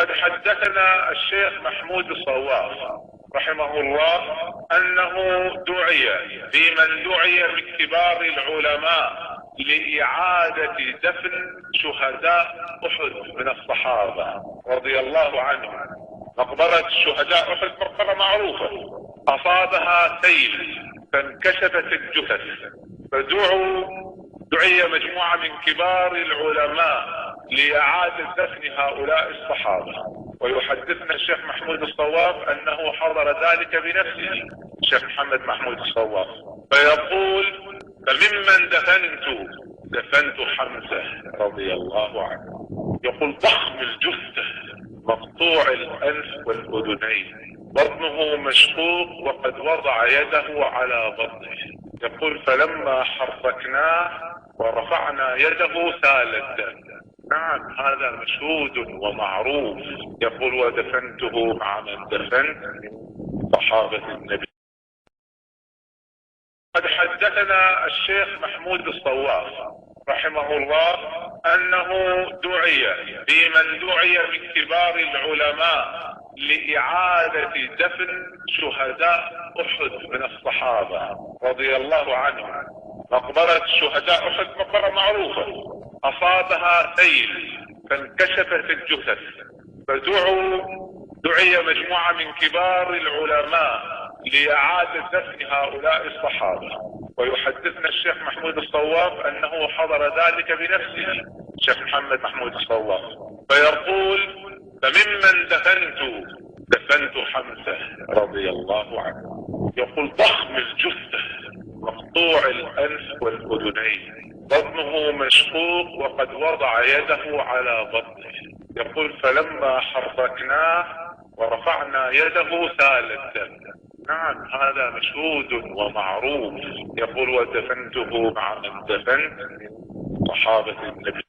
قد حدثنا الشيخ محمود الصواف رحمه الله أنه دعي في من دعي من كبار العلماء لإعادة دفن شهداء أحد من الصحابة رضي الله عنهم. مقبرة شهداء أحد مقبرة معروفة، أصابها سيل فانكشفت الجثث، فدعي مجموعة من كبار العلماء لإعادة دفن هؤلاء الصحابة. ويحدثنا الشيخ محمود الصواف أنه حضر ذلك بنفسه، الشيخ محمد محمود الصواف، فيقول: فممن دفنت حمزة رضي الله عنه. يقول: ضخم الجثة، مقطوع الأنف والأذنين، بطنه مشقوق وقد وضع يده على بطنه. يقول: فلما حركناه ورفعنا يده سال الدم. نعم، هذا مشهود ومعروف. يقول: ودفنته مع من دفنت من صحابة النبي. قد حدثنا الشيخ محمود الصواف رحمه الله أنه دعي في من دعي من كبار العلماء لإعادة دفن شهداء أحد من الصحابة رضي الله عنهم. مقبرة شهداء أحد مقبرة معروفة، أصابها سيل فانكشفت الجثث، فدعي مجموعة من كبار العلماء لإعادة دفن هؤلاء الصحابة. ويحدثنا الشيخ محمود الصواف أنه حضر ذلك بنفسه، الشيخ محمد محمود الصواف، فيقول: فممن دفنت حمزة رضي الله عنه. يقول: ضخم الجثة، مقطوع الأنف والأذنين، بطنه مشقوق وقد وضع يده على بطنه. يقول: فلما حركناه ورفعنا يده سال الدم. نعم، هذا مشهود ومعروف. يقول: ودفنته مع من دفنت من صحابة النبي.